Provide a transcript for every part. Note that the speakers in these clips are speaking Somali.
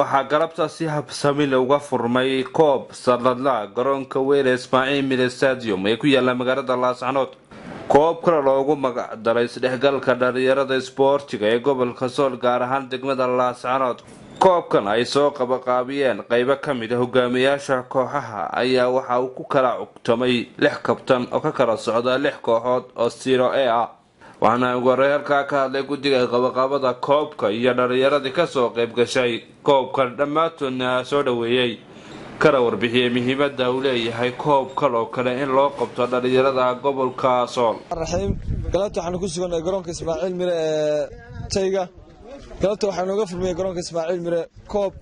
Waxaa galabta si habsami leh uga furmay koob sanadla garoonka weyn ee Ismaaciil Mire Stadium ee ku yaala magaalada Laascanood, koob kale loogu magac daray isdhexgalka dhalinyarada isboortiga ee gobolka Sool, gaar ahaan degmada Laascanood. Koobkan ay soo qabaqaabiyeen qeybo ka mid a hogaamiyaasha kooxaha ayaa waxa uu ku kala cugtamay lix kabtan oo ka kala socda lix kooxood oo Serie A ah. Waxaana ugu horey halkaa ka hadlay guddiga qabaqaabada koobka iyo dhalinyaradii kasoo qayb gashay koobkan, dhammaantoodna soo dhaweeyey kana warbixiyey muhiimada uu leeyahay koobkan oo kale in loo qabto dhalinyarada gobolka Sool. Raxiim, galabta waxaanu ku sugannahay garoonka Ismaaciil Mire ee Tayga. Galabta waxaa nooga furmiyey garoonka Ismaaciil Mire koob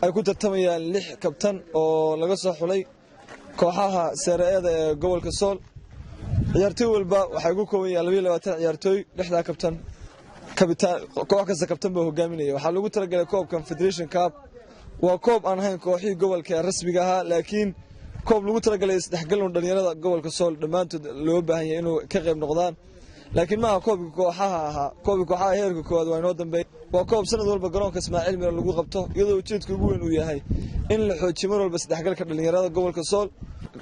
ay ku tartamayaan lix kabtan oo laga soo xulay kooxaha Serie A-da ee gobolka Sool. Ciyaartooy walba waxay ku kooban yahay 22 ciyaartooy. Lixdaa kabtan, kabitaan koox kasta kabtan baa hogaaminaya. Waxaa lagu talagalay koobkan Federation Cup. Waa koob aan ahayn kooxihii gobolka ee rasmiga ahaa, laakiin koob lagu talagalay isdhexgal dhalinyarada gobolka Sool dhammaantood loo baahan yahay inuu ka qayb noqdaan, laakiin maaha koobka kooxaha ahaa. Koobka kooxaha heerka koowaad waa inoo dambeey. Waa koob sanad walba garoonka Ismaaciil Mire lagu qabto, iyadoo ujeedka ugu weyn uu yahay in la xoojiyo mar walba isdhexgalka dhalinyarada gobolka Sool.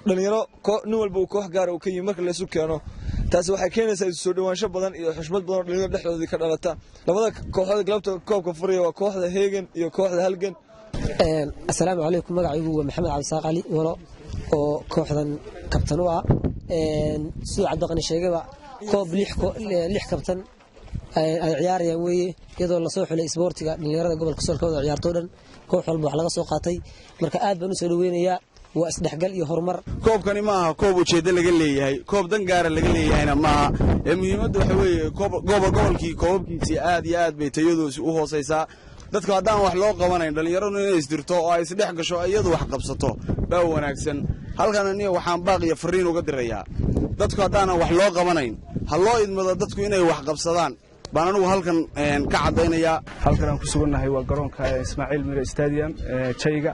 Dhalinyaro nin walba uu koox gaara uu ka yimi marka laysu keeno, taasi waxay keenaysaa isu soo dhawaansho badan iyo xushmad badan oo dhalinyarada dhexdoodii ka dhalata. Labada kooxood galabta koobka furaya waa kooxda Heegen iyo kooxda Halgan. Asalaamu calaykum. Magacaygu waa Maxamed Cabdisaaq Cali Walo oo kooxdan kabtan u ah. Siduu Cabdiqani sheegayba, koob lix kabtan ay ciyaarayaan weeye, iyadoo lasoo xulay isboortiga dhalinyarada gobolka Sool ka wada ciyaarto dhan, koox walba wax laga soo qaatay. Marka aad baan usoo dhaweynayaa, waa isdhexgal iyo horumar. Koobkani ma aha koob ujeeddo laga leeyahay, koob dan gaara laga leeyahayna maaha. Ee muhiimadda waxa weeye gobolkii koobabkiisii aad iyo aad bay tayadoosi u hoosaysaa. Dadku haddaan wax loo qabanayn, dhallinyaradu inay isdirto oo ay isdhex gasho, iyadu wax qabsato baa wanaagsan. Halkan aniga waxaan baaq iyo farriin uga dirayaa dadku, haddaanan wax loo qabanayn, ha loo idmado dadku inay wax qabsadaan baan anigu halkan ka caddaynayaa. Halkan aan ku sugannahay waa garoonka Ismaaciil Mire Stadium Jayga.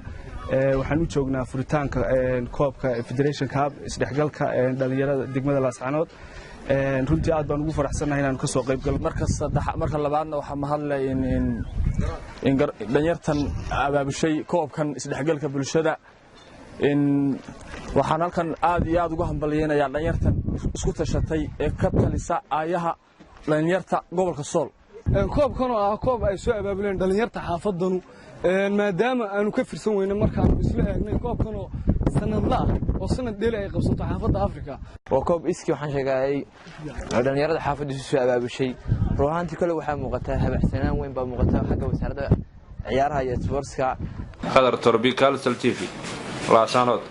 Waxaan u joognaa furitaanka koobka Federation Cup, isdhexgalka dhalinyarada degmada Laascanood. Runtii aad baan ugu faraxsannahay inaanu ka soo qayb galno. Marka saddex, marka labaadna waxaa mahadle in dhalinyartan abaabushay koobkan isdhexgalka bulshada. Waxaan halkan aad iyo aad ugu hambalyeynayaa dhalinyartan isku tashatay ee ka talisa aayaha dhalinyarta gobolka Sool. Koobkan oo ah koob ay soo abaabuleen dhalinyarta xaafadanu, maadaama aanu ka firsan weyne markaanu isla eegnay koobkan oo sanadla ah oo sanad dheeli ay qabsato xaafadda Afrika. Waa koob iskii waxaan sheegayay dhalinyarada xaafadda isu soo abaabushay. Run ahaantii kole waxaa muuqataa habacsanaan weyn baa muuqata xagga wasaaradda ciyaaraha iyo sportska. Khadar Torbi, Calsal TV, Laasanood.